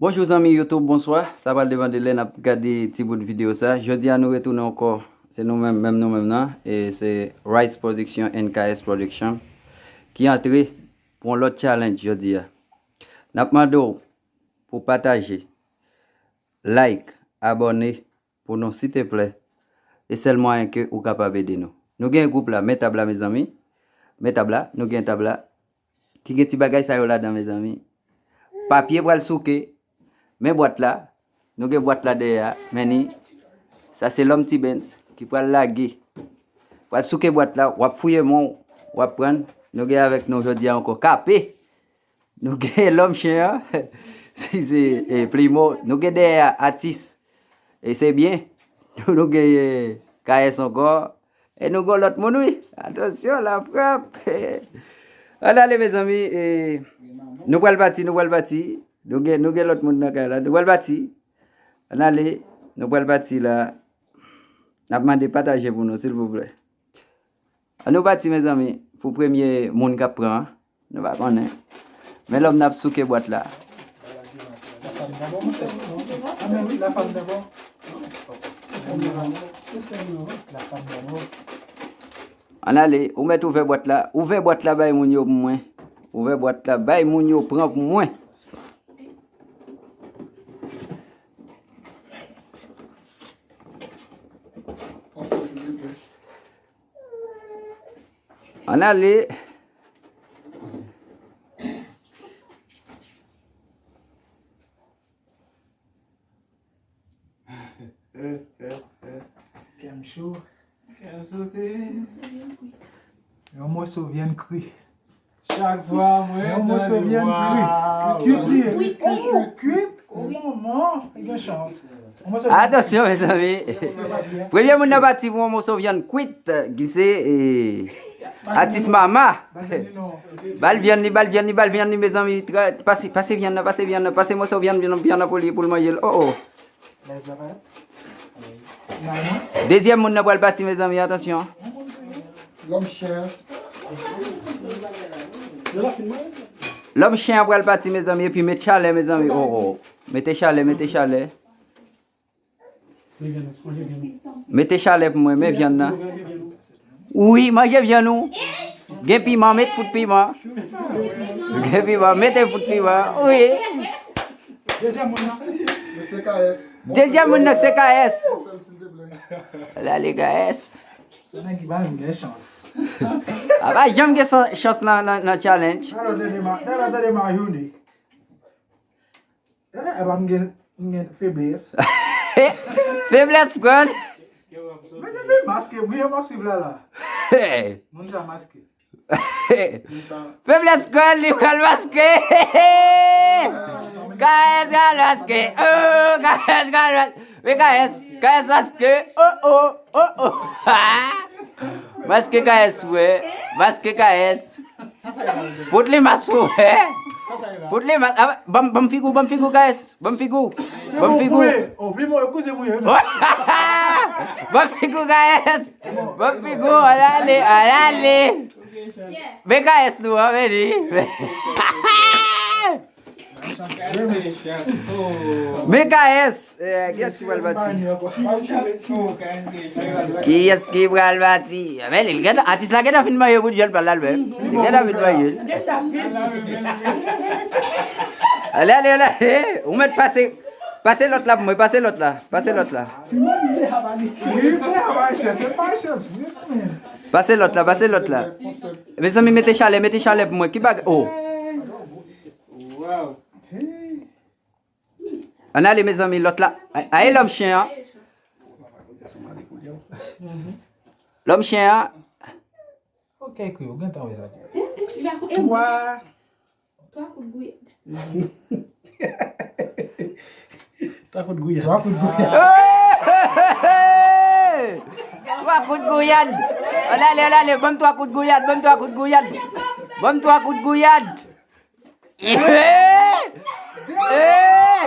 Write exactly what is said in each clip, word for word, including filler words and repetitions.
Bonjou zanmi YouTube, bonswa. Sa pral depann de lè n ap gade ti bout videyo sa. Jodi a nou retounen ankò. Se nou menm, menm nou menm nan. E se Rice Production and K S Production ki antre pou yon lòt challenge jodi a. N ap mande w pou pataje, like, abòne pou nou, siteplè. E sèl mwayen ke ou kapab ede nou. Nou gen gwoup la, men tab la, mezanmi. Men tab la, nou gen tab la. Ki gen ti bagay sa yo ladan, mezanmi. Papye pral souke. Men bwat la. Nou gen bwat la dèyè a. Men ni. Sa se Lòm Ti Benz ki pral lage. Pral souke bwat la. W ap fouye men w. W ap pran. Nou gen avèk nou jodi a ankò. Kape. Nou gen Lòm Chen an. Si se e, Plimo. Nou gen dèyè a atis. E se byen. Nou gen e, K S ankò. E nou gen lòt moun, wi. Atansyon, la frap. Ann ale, mezanmi. E, nou pral pati, nou pral pati. Nou gen, nou gen lòt moun nan kay la. Nou pral pati. Ann ale. Nou pral pati la. N ap mande pataje pou nou, silvouplè. Ann nou pati, mezanmi. Pou premye moun k ap pran an. Nou pa konnen. Men Lòm nan ap souke bwat la. Ann ale, ou mèt ouvè bwat la. Ouvè bwat la, bay moun yo pou mwen. Ouvè bwat la, bay moun yo pran pou mwen. Ann ale. Kè m cho. Kè m sote. Yon moso vyann kri. Chak fwa mwen yon moso vyann kri. Kuit li ye. Kuit, kuit, kuit, kuit. Manman, li gen chans. Yon moso vyann kuit. Atansyon, mezanmi. Premye moun nan pati pou yon moso vyann kuit, ki se, e, atis Mama. Ba l vyann li, ba l vyann li, ba l vyann li, mezanmi. Pase, pase vyann nan, pase vyann nan, pase moso vyann, vyann, vyann nan pou li, pou l manje l. Oh, oh. Dezyèm moun nan pral pati, mezanmi, atansyon. Lòm chen an. Lòm chen an pral pati, mezanmi, epi met chalè, mezanmi. Oh, oh. Mete chalè, mete chalè. Mete chalè pou mwen, men vyann nan. Wi, manje vyann ou. Gen piman, met fout piman. Gen piman, mete fout piman. Wi. Dezyèm moun nan. Mesye K S. Dezyèm moun nan, se K S. Yon sèl, silvouplè. Ann ale, K S. Se nèg ki pa janm gen chans. A pa janm gen san- chans nan, nan, nan challenge. Talè w tande ma, talè w tande Mayouni. Eh, eh, m gen, m gen feblès. Feblès, pran. Mezanmi, maske, wi, yo m ap swiv la, la. Moun sa maske. Feblès, pran, li pral maske. K S pral maske. Oh, K S pral maske. Men K S, K S maske. Oh, oh, oh, oh. Maske K S, wè. Maske K S. Fout li mas pou mwen. Fout li mas. Ah, ban m, ban m figi w, ban m figi w, K S. Ban m figi w. Ban m figi w. Ban m figi w, K S. Ban m figi w, ann ale, ann ale. Men K S nou an, men li. Men K S, eh, kiyès ki pral pati? Kiyès ki pral pati? Men li, atis la gentan fin manje bout vyann pa l la, l menm. Li gentan fin manje l. Ale, ale, ale, ale. Ou mèt pase, pase lòt la pou mwen, pase lòt la, pase lòt la. Pase lòt la, pase lòt la. Mezanmi, mete chalè, mete chalè pou mwen. Ki bagay? Oh. Ann ale, mezanmi, lòt la. Ay, ay, lòm chen an. Lòm chen an. Ok, kri, ou gentan wè sa. Twa. Twa kout gouyad. Twa kout gouyad. Twa kout gouyad. Hey! Twa kout gouyad. Ann ale, ann ale, ban m twa kout gouyad, ban m twa kout gouyad. Ban m twa kout gouyad. Hey! Hey!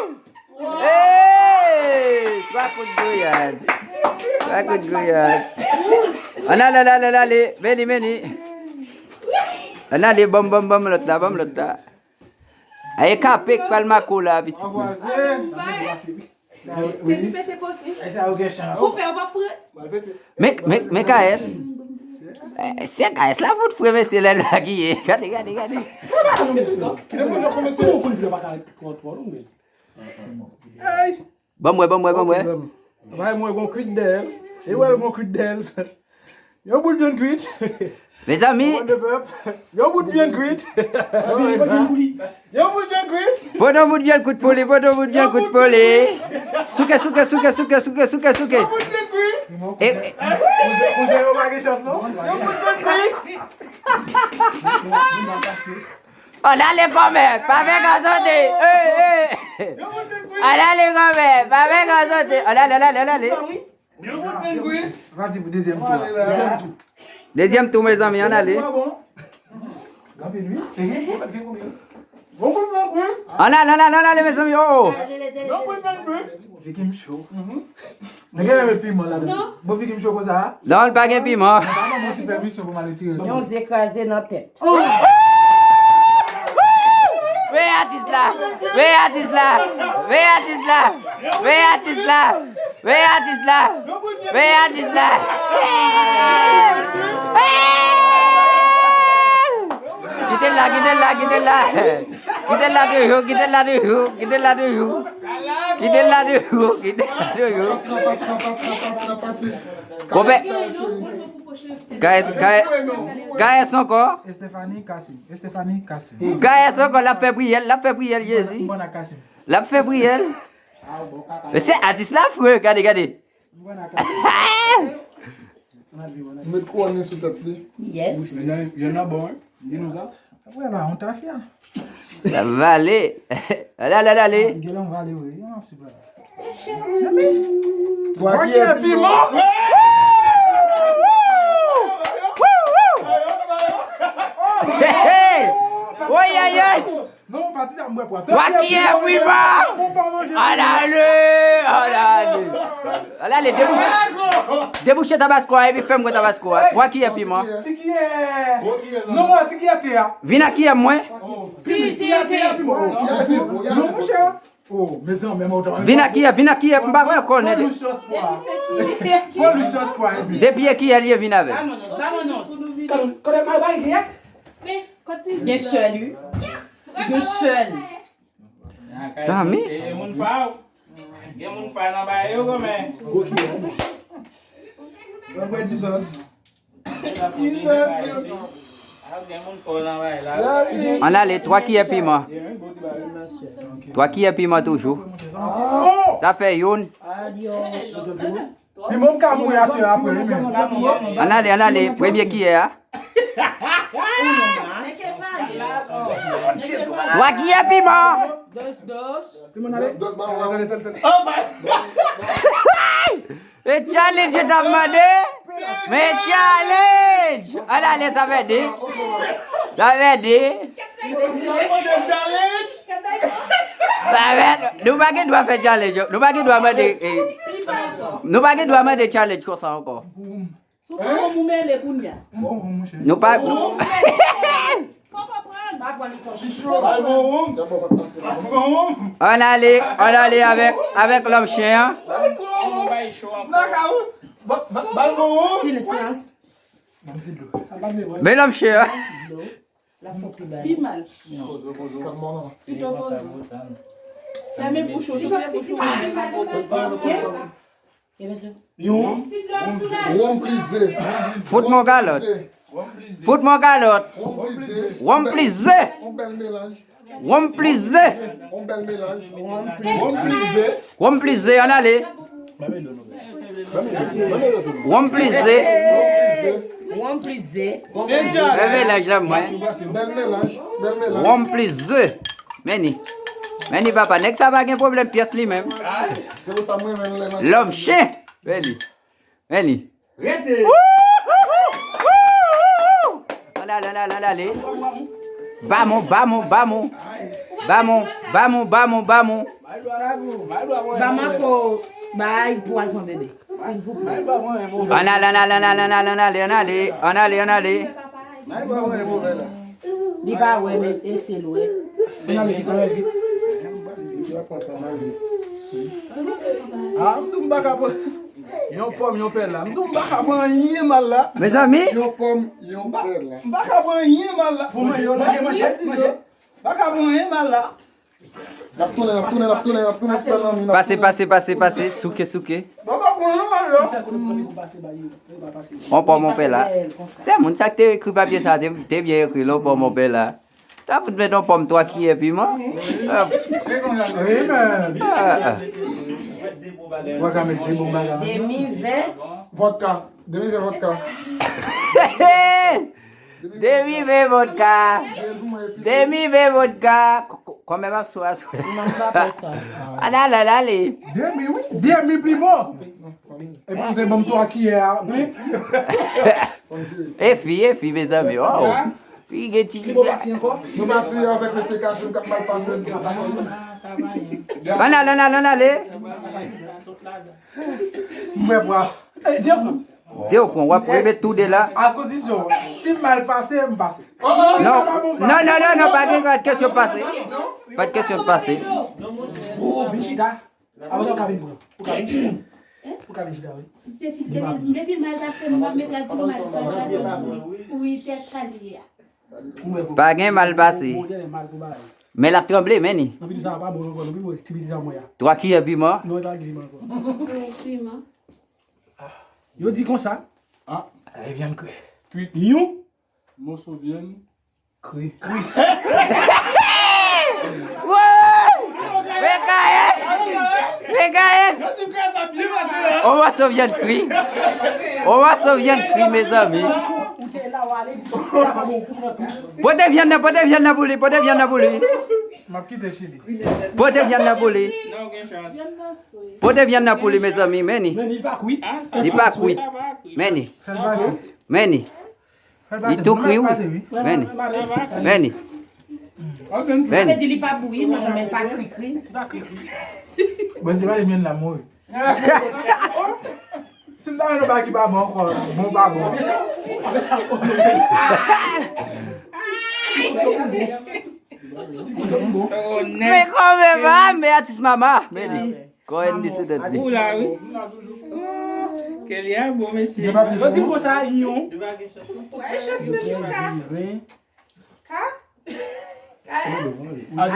Hey! Twa kout gouyad. Twa kout gouyad. Ann ale, ann ale, ann ale. Men li, men li. Ann ale, ban m, ban m, ban m lòt la, ban m lòt la. Aye kape k pral mako la, pitit mwen. Anvwaze. Kèt li pete pote. Koupe, w p ap pran. Men, men, men K S. Eh, se K S la fout fre, mesye, lè l makiye. Gade, gade, gade. Hey! Ban m wè, ban m wè, ban m wè. Bay mwen gon kwit dèyè l. E wè l gon kwit dèyè l. Yon bout vyann kwit. Mezanmi. Yon bout vyann kwit. Yon bout vyann kwit. Pote yon bout vyann kwit pou li, pote yon bout vyann kwit pou li. Souke, souke, souke, souke, souke, souke, souke. Yon bout vyann kwit. E, e. Kouzen, kouzen yo pa gen chans non. Yon bout vyann kwit. Ann ale kòmè, pa fè gazante. Eh, eh. Ann ale kòmè, pa fè gazante. Ann ale, ann ale, ann ale. Yo bout vyann kwit. Pa di pou dezyèm tou a. Dezyèm tou. Dezyèm tou, mezanmi, ann ale. Ann ale, ann ale, ann ale, mezanmi, oh, oh. Yo bout vyann kwit. Vikim cho. Nèg la met piman ladan. Bon, Vikim cho konsa a? Non, l pa gen piman. Pa ban mwen ti pèmisyon pou m al retire l. Yon ze kraze nan tèt. Veye atis la! Veye atis la! Veye atis la! Veye atis la! Veye atis la! Veye atis la! Kite l la, kite l la, kite l la! Kite l la toujou, kite l la toujou, kite l la toujou! Kite l la toujou, kite l la toujou! Konpè! K S, K S, K S ankò. Stephanie Kassim. Stephanie Kassim. K S ankò, l ap fè priyè l, l ap fè priyè l, Jezi. L ap fè priyè l. Men se atis la fre, gade, gade. Met kouwòn nan sou tèt li. Yes. Jèn nan bon, wi. Di nou sa. Apre la, on tafya. L ap vale. Ale, ale, ale, ale. Gen lè m vale, wi. Yon ap sipè. Twa kiyè piman. Hey, hey. Woy, ay, ay. Non, pati sa mwen pran. Twa kiyè piman. Ann ale, ann ale. Ann ale, debou-, debouche tabasko a epi fè m gwo tabasko a. Twa kiyè piman. Ti kiyè. Non, mwen, ti kiyè te a. Vin ak kiyè mwen. Si, si, si. Non, monchè. Oh, mezanmi, mwen, vin ak kiyè, vin ak kiyè, m pa wè konnen. Fò li chans pwa. Fò li chans pwa, epi. Depi e kiyè li ye, vin avè. Kote mwen bay kiyè? Gen sèl, wi. Gen sèl. Zanmi. E, e moun pa w. Gen moun pa nan bagay yo, kòmè. Gwo kiyè. Nan mwen di sòs. Ann ale, twa kiyè piman. Twa kiyè piman toujou. Sa fè youn. Piman m ka mouri aswè apre, wi, men. Ann ale, ann ale, premye kiyè a. Twa kiyè piman. Dos, dos. Piman ale. Dos, dos, ba, ba. E challenge yo t ap mande. Men challenge! Ann ale, sa fè de. Sa fè de. Sa fè, nou pa gen dwa fè challenge. Nou pa gen dwa mande, eh, nou pa gen dwa mande challenge konsa ankò. Sou pou ou mele kounye a. Nou pa. Ann ale, ann ale avèk, avèk lòm chen an. Silans, silans. Men lòm chen an. Pi mal. Fèmen bouch ou, souple bouch ou. Wonm plize. Fout mwen kalòt. Fout mwen kalòt. Wonm plize. Wonm plize. Wonm plize. Wonm plize. Ann ale. Wonm plize. Wonm plize. Bèl melaj la, mwen. Bèl melaj. Bèl melaj. Wonm plize. Men ni. Men ni papa. Nèg sa pa gen pwoblèm pyès li menm. Se pou sa mwen menm lè nan. Lòm chen. Men li. Men li. Rete. Ann ale, ann ale, ann ale. Bamon, bamon, bamon. Bamon, bamon, bamon, bamon. Bamako bay pou al pran bebe. Silvouplè. Ann ale, ann ale, ann ale, ann ale, ann ale, ann ale, ann ale, ann ale. Li pa wè, men e se l wè. Ah, m di w m pa ka pran yon pòm, yon pè la. M di w m pa ka pran anyen mal la. Mezanmi, yon pòm, yon pè la. M pa ka pran anyen mal la. Pou manje, manje, manje, manje. M pa ka pran anyen mal la. N ap tounen, n ap tounen, n ap tounen, n ap tounen sou pè nan mi, n ap Pase, tounen. Pase, pase, pase, souke, souke. M pa ka pran anyen mal la. On pòm, on pè la. Se moun sa k te ekri papye sa, te, te byen ekri, on pòm, on pè la. Ta fout met yon pòm twa kiyè piman. Ah. Wi, men. Ah, ah. Ou pa ka met de bon bagay. Demi vè. Vodka. Demi vè vodka. Demi vè vodka. Demi vè vodka. K-, k-, kòman m ap sou a sou? Non, m pa fè sa. Ala, ala, ale. Demi, wi. Demi pli bon. Epi ou te ban m twa kiyè a, wi. E fi, e fi, mezanmi, oh. Fi gen ti. Li bon pati ankò? Nou pati avèk mesye Kasim k ap mal pase. Ann ale, ann ale, ann ale. Mwen pwa. De w pran, w ap remèt tou de la. A kondisyon, si m mal pase, m pase. Non, non, non, non, non, pa gen kesyon pase. Pa t kesyon pase. Oh, vin chita. Apre sa, ou ka vin pran. Ou ka vin chita. Ou ka vin chita, wi. Depi, depi, depi mal pase, m ap met la di mal pase. Wi, tèt sa li ye a. Pa gen mal pase. Men l ap tranble, men ni. Twa kiyè piman. Piman. Yo di konsa. Ah, e vyann kri. Yon moso vyann kri. Kri. Woy! Mekayès! Mekayès! On moso vyann kri. On moso vyann kri, mezanmi. Pote vyann nan, pote vyann nan pou li, pote vyann nan pou li. M ap kite Chili. Pote vyann nan pou li. Pote vyann nan pou li, mezanmi, men ni. Men li pa kwit. Li pa kwit. Men ni. Men ni. Li tou kri, wi. Men ni. Men ni. Men ni. Sa vle di li pa bouyi, non, men li pa kri kri. Bon, se pa li menm la mouri. Si m ta wè yon bagay ki pa bon ankò, bon pa bon. Men kòman, men atis mama. Men ni. Kò en li sou tèt li. Ou la, wi. Ke li a bon, mesye. Yo di m konsa, yon. Wè, chans menm pou ka. Ka? Ka es?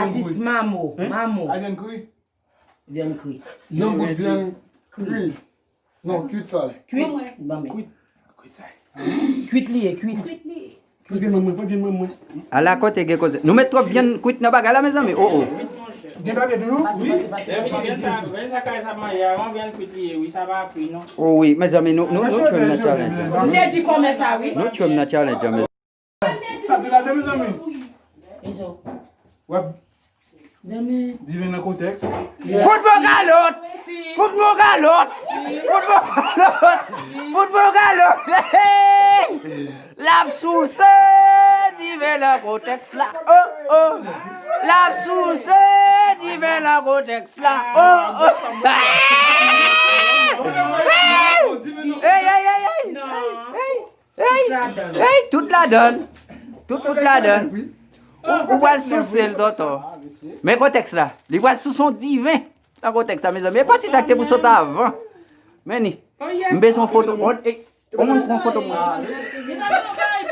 Atis mamo, mamo. Vyann kri. Yon bout vyann kri. Non, kwit sa. Kwit. Ban men. Kwit. Kwit li ye, kwit. Kwit li ye. Kwit vyann mwen, kwit vyann mwen, mwen. Ala kote gen koze. Nou met twòp vyann kwit nan bagay la, mezanmi. Oh, oh. Gen bagay tou, non? Pase, pase, pase, pase. Vyann sa, vyann sa kay sa manje a, yon vyann kwit li ye, wi, sa pa kri, non. Oh, wi, mezanmi, nou, nou, nou tchwe m nan challenge. M te di kòmè sa, wi. Nou tchwe m nan challenge, mezanmi. Sa te la de, mezanmi. Wap. Diven nan kontèks. Fout mwen kalòt! Fout mwen kalòt! Fout mwen kalòt! Fout mwen kalòt! Hey! L ap souse diven nan kontèks la. Oh, oh! L ap souse diven nan kontèks la. Oh, oh! Hey! Hey, hey, hey, hey! Hey! Hey! Hey! Tout ladann. Tout fout ladann. Ou, ou pral souse l, tonton. Men kontèks la. Li pral souse yon diven. Nan kontèks la, mezanmi. E pati sa k te pou sot avan. Men ni. M bezwen yon foto. On, e, on moun pran foto mwen.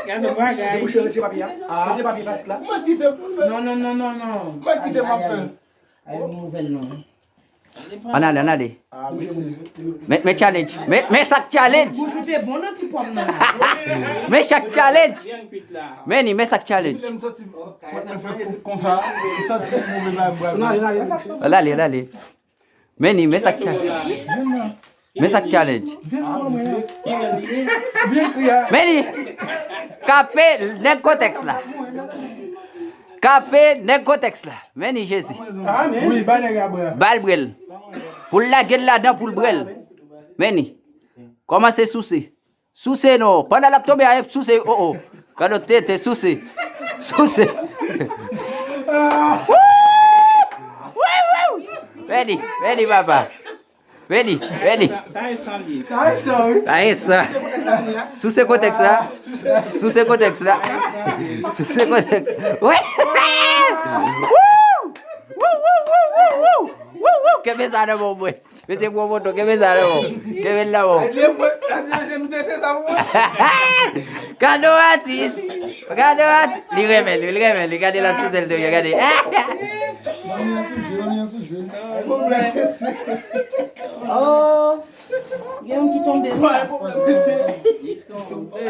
Gade yon bagay. Debouche, retire papye a. Retire papye plastik la. Non, non, non, non, non. Mwen kite m ap fè. Ay, ay, ay. Ay, nouvèl non. Ann ale, ann ale. Men, men challenge. Men, men sa k challenge. Bouch ou te bon nan ti pòm nan. Men sa k challenge. Men ni, men sa k challenge. Ann ale, ann ale. Men ni, men sa k challenge. Men sa k challenge. Men ni, kape nèg kontèks la. Kape nèg kontèks la. Men ni Jezi. Ba l brèl. Pou l lage l ladan pou l brèl. Men ni. Kòmanse souse. Souse non. Pandan l ap tonbe a, souse. Oh, oh. Gade tete, souse. Souse. Wou! Wou, wou! Men ni, men ni, papa. Men ni, men ni. Sa, sa e san li. Sa e san, wi. Sa e san. Souse kontèks la. Souse kontèks la. Souse kontèks. Wi. Wou! Kenbe sa nan men w, bwè. Mesye pran foto, kenbe sa nan men w. Kenbe l nan men w. Kado atis. Kado atis. Li renmen li, li renmen li. Gade la sou sèl de, gade. Manmi an sou jwe, manmi an sou jwe. Oh. Gen youn ki tonbe, wi. Li tonbe.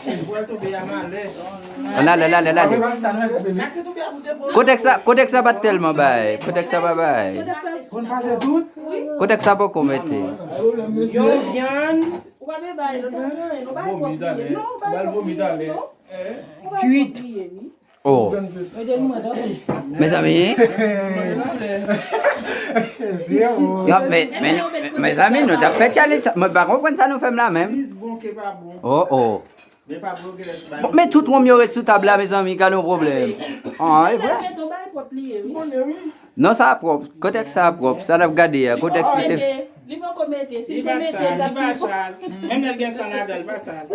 Li pral tonbe a malè. Ann ale, ann ale, ann ale. Kontèks la, kontèks la pa t tèlman bay. Kontèks la pa bay. Kontèks la poko mete. Yon vyann. Ou pa bezwen bay, nou pa gen anyen, nou pa gen pwòp li ye. Non, ou pa gen pwòp li ye, non. Ou pa gen pwòp li ye, wi. Oh. Mezanmi. Yo, men, men, mezanmi, nou t ap fè challenge sa. Mwen pa konprann sa nou fè m la menm. Oh, oh. Bon, men tout wonm yo ret sou tab la, mezanmi, gade yon pwoblèm. Ah, e vre? Non, sa pwòp. Kontèks sa pwòp. Sa n ap gade a, kontèks li te. Li poko mete. Si li te mete, li t ap pi sal. Menm lè l gen san ladan l, pa sal.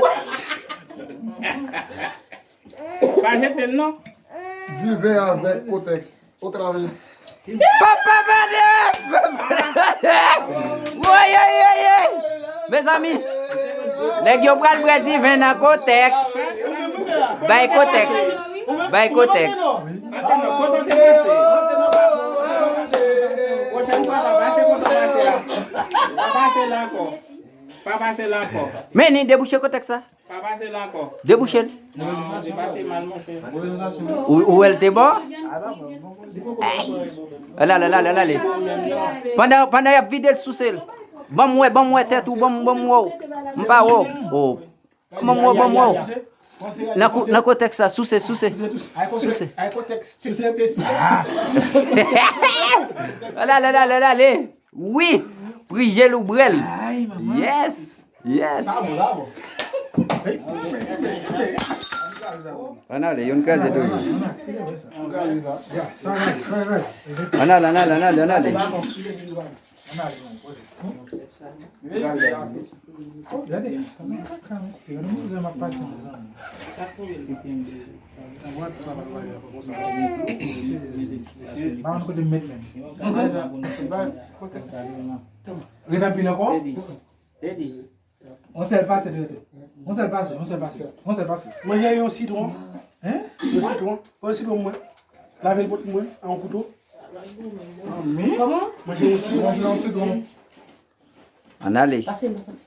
Pa jete l non. Diven avèk kontèks. Otrave. Papa Bade! Papa Bade! Woy, woy, woy, woy! Mezanmi, nèg yo pral bwè diven nan kontèks. Bay kontèks. Bay kontèks. Atann non, kote w te pase? Pwochèn fwa, pa pase kote w pase a. Pa pase la ankò. Pa pase la ankò. Men ni debouche kontèks la. Pa pase la ankò. Debouche l. Non, li pase mal, monchè. Ou, ou wè l te bon? Ala, ala, ala, ala, ale. Pandan, pandan y ap vide l, souse l. Ban m wè, ban m wè tèt ou, ban m, ban m wè w. M pa wè w. Oh. Ban m wè w, ban m wè w. Nan ko-, nan kontèks la, souse, souse. Souse. Ala, ala, ala, ala, ale. Wi. Pri jel ou brèl. Yes. Yes. Ann ale, youn kraze toujou. Ann ale, ann ale, ann ale, ann ale. Ret anpil ankò? Yon sèl pase, tete. Yon sèl pase, yon sèl pase, yon sèl pase. Manje yon sitwon. Hein? Yon sitwon. Pran sitwon mwen. Lave l pou mwen, ak yon kouto. Kòman? Manje yon sitwon. Manje yon sitwon. Ann ale. Pase non, pase.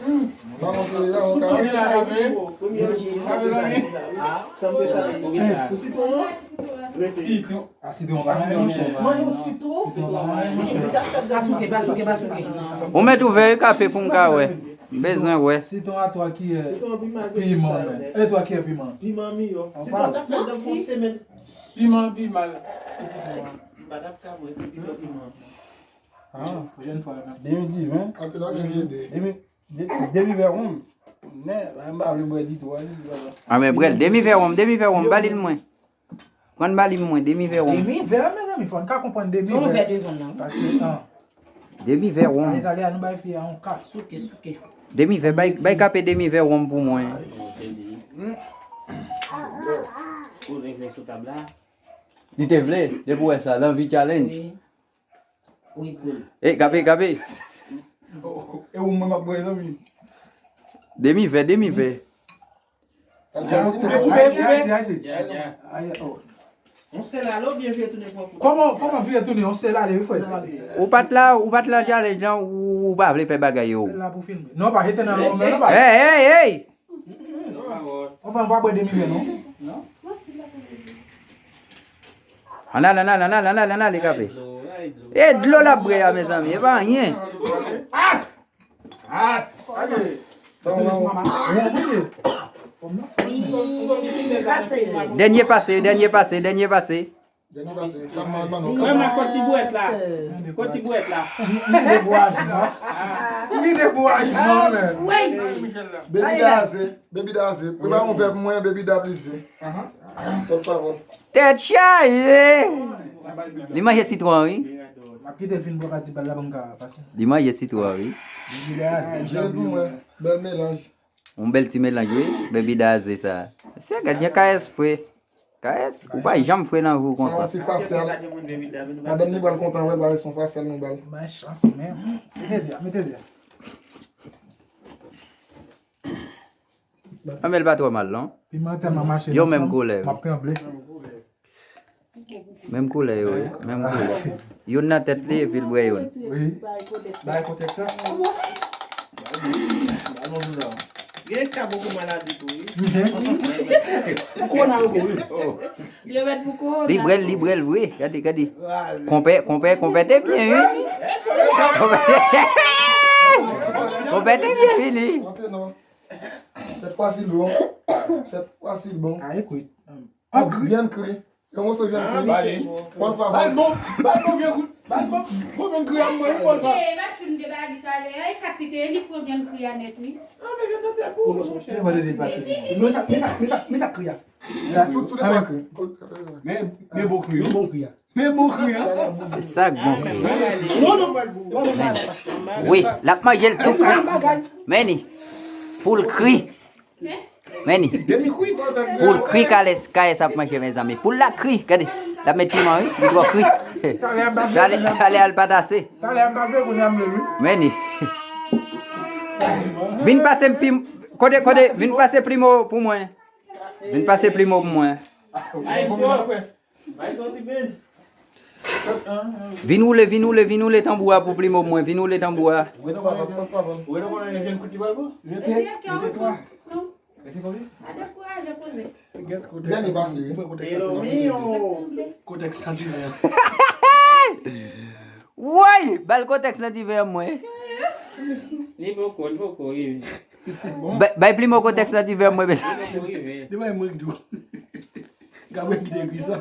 Tout sa gen la, la, men. Sa vle zanmi. Pou sitwon an? Sitwon. A, sitwon pa manje, monchè. Manje yon sitwon. Sitwon pa manje, monchè. Pa souke, pa souke, pa souke. Ou mèt ouvè e kape pou m ka wè. M bezwen wè. Sitwon a twa kiyè piman, men. E twa kiyè piman. Piman miyò. Sitwon ta fè nan fon semèn. Piman pi mal. M pa t ap ka bwè piman, piman. Ah, pwochèn fwa, nan. Demi diven. Anpil an gen vye de. Demi, de-, demi vè wonm. Nè, m pa vle bwè ditou, a, ditou, papa. A, men bwè l, demi vè wonm, demi vè wonm, ba li l mwen. Pran ba li mwen, demi vè wonm. Demi vè, mezanmi, fò n ka konprann demi vè. Yon vè devan nan. Paske, an. Demi vè wonm. Italyen, nou bay fi a yon ka. Souke, souke. Demi vè, bay, bay kape demi vè wonm pou mwen. Ou vle sou tab la? Li te vle, depi w wè sa, l anvi challenge. Wi. Wi, cool. Ey, kape, kape. E ou mwen m ap bwè, zanmi. Demi vè, demi vè. Koupe, koupe, koupe. Ayi, ayi, oh. On sèl ale oubyen vye tounen pran kouto? Kòman, kòman vye tounen? On sèl ale, wi, frè. Ou pa t la, ou pa t la challenge lan, ou, ou pa vle fè bagay yo. Sèl la pou filme. Non, pa jete nan men, non, pa. Hey, hey, hey! On pa, on pa bwè demi vè, non? Ann ale, ann ale, ann ale, ann ale, ann ale, kape. E dlo l ap bwè a, mezanmi, e pa anyen. Dènye pase, dènye pase, dènye pase. Vrèman, kot ti bwèt la? Kot ti bwèt la? M gen dekourajman. M gen dekourajman, men. Baby Daze, Baby Daze, prepare yon vè pou mwen, Baby Da plize. Por favor. Tèt chaje! Li manje sitwon, wi. M ap kite l fin bwè pati bal la pou m ka pase. Li manje sitwon, wi. Baby Daze. Jere pou mwen. Bèl melanj. Yon bèl ti melanj, wi. Baby Daze sa. Se gad yon ka espre. Kayès, ou pa janm fre nan vi w konsa. Sa se fasyal. Madanm li pral kontan wè l, bagay se yon fasyal nou ba l. Bay chans menm. Mete zye, mete zye. Anben, l pa twò mal, non. Piman tèlman mache nan san m, m ap tranble. Yo menm koulè, wi. Menm koulè yo ye, menm koulè. Youn nan tèt li epi l bwè youn. Wi. Bay kontèks la. Gen ka bokou maladi tou, wi. Gen. Pou kowona yo, wi. Li bwè l, li bwè l vre. Gade, gade. Konpè, konpè, konpè te byen, wi. Konpè, konpè te byen vini. Cette fois-ci, bon. Cette fois-ci, bon. Ah, écoute. Vyann kri. Yon moso vyann kri. Pòl favè. Ba l bon, ba l bon vyann kri. Ba l bon, bon vyann kri a mwen, wi, Pòl favè. Matchoun de bagi talè a, e kat li te ye, li pran vyann kri a nèt, wi. Ah, men vyann nan tèt pou ou, monchè. Men sa, men sa, men sa, men sa kri a. Tout, tout e pa kri. Men, men bon kri, wi. Bon kri a. Men bon kri a. Se sa k bon kri. Non, non, non, non. Wi, l ap manje l tou kri. Men li. Pou l kri. Men li. Pou l kri, Kayès, Kayès ap manje, mezanmi. Pou l la kri, gade. L ap met piman, wi. Li twò kri. Talè, talè a l pa t ase. Men li. Vin pase m pim-, kote, kote, vin pase Primo pou mwen. Vin pase Primo pou mwen. Vin woule, vin woule, vin woule tanbou a pou Primo pou mwen. Vin woule tanbou a. Dènye pase, wi. Kontèks santi. Woy! Ba l kontèks nan ti vè mwen. Li poko, li poko rive. Bay, bay Primo kontèks nan ti vè mwen, mesye. Li poko rive. Li bay mwen k di w. Gabriel ki te ekri sa.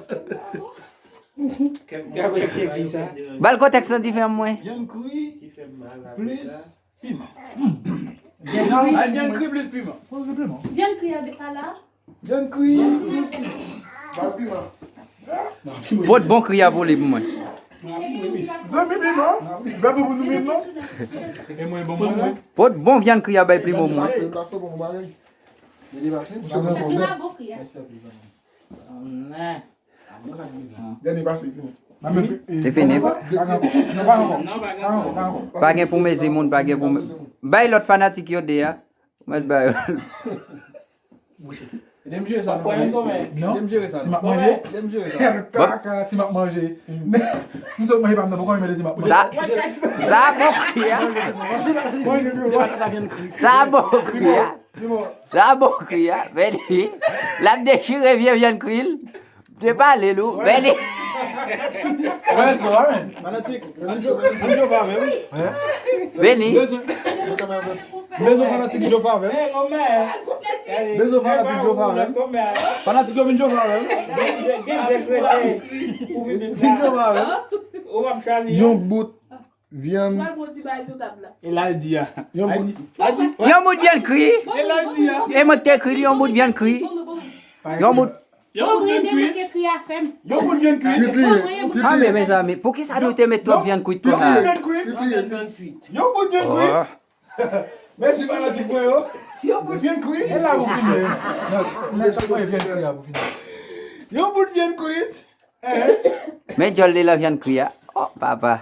Gabriel ki te ekri sa. Ba l kontèks nan ti vè mwen. Vyann kri plis piman. Vyann kri plis piman. Vyann kri a pa la. Vyann kri. Pot bon kri a pou li pou mwen. Zanmi piman. Bèbou pou nou menm non. E mwen bon mwen. Pot bon vyann kri a bay Primo mwen. Dènye pase, fini. Se fini. Pa gen pou mezi moun, pa gen pou me-, bay lòt fanatik yo de a. Mwen ba yo. Ede m jere sa, non. Ede m jere sa, non. Si m ap manje. Ede m jere sa. Kaka, si m ap manje. M sot manje pa m nan, poko mele si m ap manje. Sa, sa bon kri a. Sa bon kri a. Sa bon kri a. Men li, l ap dechire vye vyann kri l. Te pale l ou, Beni. Wè, se vre, men. Fanatik. Vini. Bezwen, bezwen fanatik Jofa avè m. Bezwen fanatik Jofa avè m. Fanatik yo vin Jofa avè m. Vin Jofa avè m. Yon bout vyann. Pral pran ti bagay sou tab la. E la l di a. Yon bout. Yon bout vyann kri. E la l di a. E mwen ki te ekri li, yon bout vyann kri. Yon bout. Yon bout vyann kwit. Yon bout vyann kwit. Kwit li ye. Ah, men mezanmi, poukisa nou te met twòp vyann kwit konsa? Yon bout vyann kwit. Yon bout vyann kwit. Mèsi fanatik mwen yo. Yon bout vyann kwit. E la pou fini. Non, men sa mwen vyann kwit la pou fini. Yon bout vyann kwit. Men djòl de la vyann kri a. Oh, papa.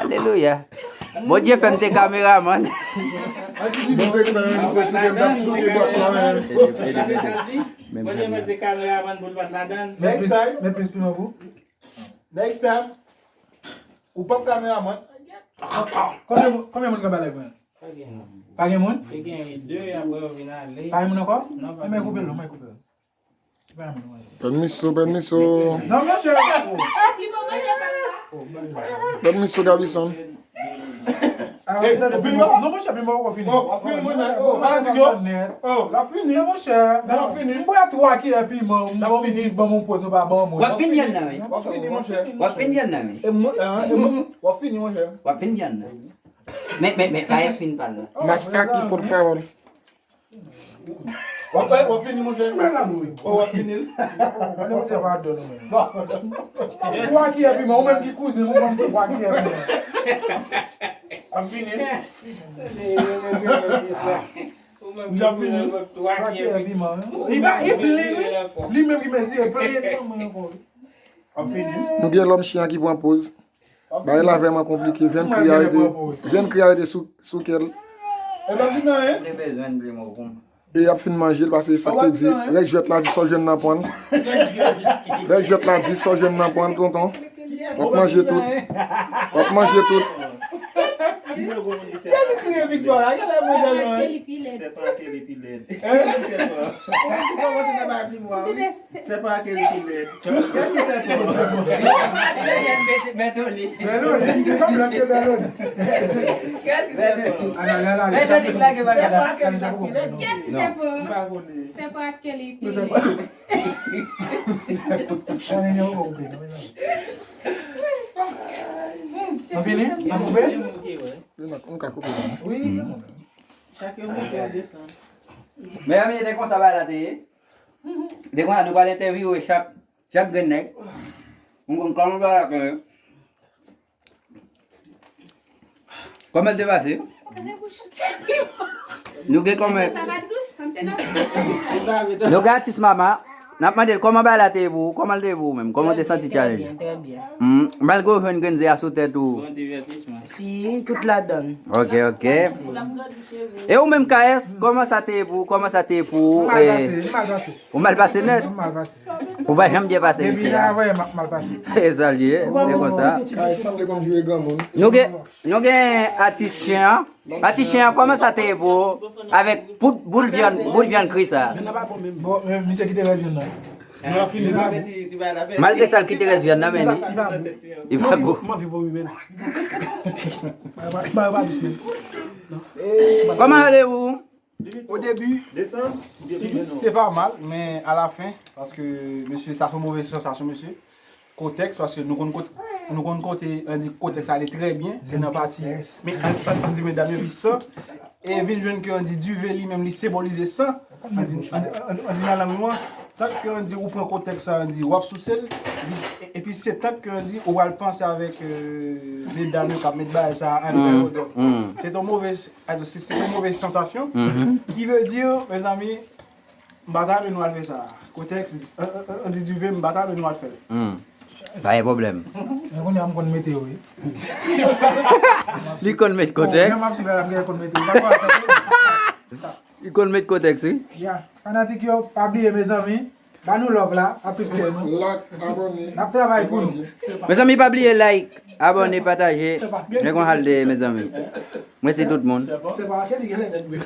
Alelouya. Bondye fè m te kameramann. An ki sou ki se k fè menm se sou ke m t ap souke bòt la menm. Bondye mete kameramann pou l pa t ladan l. Next time. Met plis piman pou. Next time. Ou p ap kameramann. Konbyen, konbyen moun k ap pale pou mwen? Pa gen moun? Te gen de, apre yo vin ale. Pa gen moun ankò? Non, pa gen moun. Enben koupe l non, mwen koupe l. Pèmiso, pèmiso. Non, monchè. Pèmiso, Gabison. Non, monchè, piman poko fini. Oh, w ap fini, monchè. Oh, fanatik yo. Oh, l ap fini. Non, monchè. L ap fini. M bwè twa kiyè piman, m bon, m di ban m yon pòz, nou pa ban mwen. W ap fini vyann nan, wi. W ap fini, monchè. W ap fini vyann nan, wi. E mwen, e mwen, w ap fini, monchè. W ap fini vyann nan. Men, men, men, K S fin pa l la. Maskaki, por favor. W ap, w ap fini, monchè? Men la nou ye. Oh, w ap fini l? Ann, monchè, pa done nou menm. Twa kiyè piman, ou menm ki kouzen m, ou ban m twa kiyè piman. W ap fini l? Li ap vini. Li pa, li plen, wi. Li menm ki mezire, plen nan mwen ankò, wi. Ap fini. Nou gen lòm chen an ki pran poz. Bagay la vrèman konplike. Vyann kriye de, vyann kriye de sou, sou kè l. E pa vin anyen. Ou te bezwen plim ou pou m. E y ap fin manje l, paske sa k te di, rèk jwèt la di sa w jwenn nan pwann. Rèk jwèt la di sa w jwenn nan pwann, tonton. W ap manje tout. W ap manje tout. Kiyès ki kriye viktwa la? Genlè mwen sèlman, wi. Sèpan Kelly pi lèd. Hein? Sèpan. Ou di kòmanse nan bay plim wa, wi. Sèpan Kelly pi lèd. Kiyès ki sèpan? Bètoli. Bètoli. Kiyès ki sèpan? Bètoli k lage bagay la. Sèpan Kelly pi lèd. Kiyès ki sèpan? M pa konnen. Sèpan ak Kelly pi lèd. Ann fini? Ann koupe? Wi, nou ka koupe. Wi. Chak yon monte, yon desann. Mezanmi, se konsa bagay la te ye. Se konsa nou pral entèvyouwe chak, chak grenn nèg. Nou konn kòman bagay la te ye. Kòman l te pase? Nou gen kòman. Nou gen atis mama. N ap mande l kòman bagay la te ye pou ou, kòman l te ye pou ou menm, kòman w te santi challenge? Trè byen, trè byen. Hmm, malgre w jwenn grenn ze a sou tèt ou. Bon divètisman. Si, tout ladan l. Ok, ok. E ou menm, K S, kòman sa te ye pou ou, kòman sa te ye pou ou? Mal pase, mal pase. Ou mal pase nèt? Mal pase. Ou pa janm byen pase isi a. Depi jan avè m ap mal pase. E sa l ye, se konsa. Kay sanble konn jwe granmoun. Nou gen, nou gen atis chen an. Atis chen an, kòman sa te ye pou ou avèk bout, bout vyann, bout vyann kri sa? Bon, men misye kite rès vyann nan. Nou la fini la. Malgre sa, l kite rès vyann nan, men li, li pa gou. M anvi vomi menm. Ba yo pa dous menm. Kòman ale ou? Au début, si, c'est pas mal, mais à la fin, paske, mesye, sa fè move sansasyon, mesye. Kotèks, paske nou konn kot-, nou konn kote, ann di kotèks ale trè byen, se nan pati, men ann, ann di medam yo, pi san, e vin jwenn ke ann di dive li menm li senbolize san, ann di, ann di, ann di, ann di nan lang nou an, tank ke ann di ou pran kotèks sa, ann di w ap souse l, e, epi se tank ke ann di ou pral panse avèk, euh, medam yo k ap met bagay sa ann fè yo, donk, se yon move Alò, se, se yon move sansasyon. Ki vle di, mezanmi, m pa ta renmen nou al fè sa. Kotèks, ann, ann, ann di dive, m pa ta renmen nou al fè l. Hmm. Pa gen pwoblèm. Men kounye a m konn mete yo, wi. Li konn met kotèks. Bon, menm ap sou la, m genlè konn mete yo. Pa kwa, pa kwa. Li konn met kotèks, wi. Ya. Fanatik yo, pa bliye, mezanmi. Ba nou love la, ak tout kè nou. Like, abòne. N ap travay pou nou. Mezanmi, pa bliye like, abòne, pataje. Men konsa l te ye, mezanmi. Mwen se tout moun. Se pa Kelly genlè nèt vre.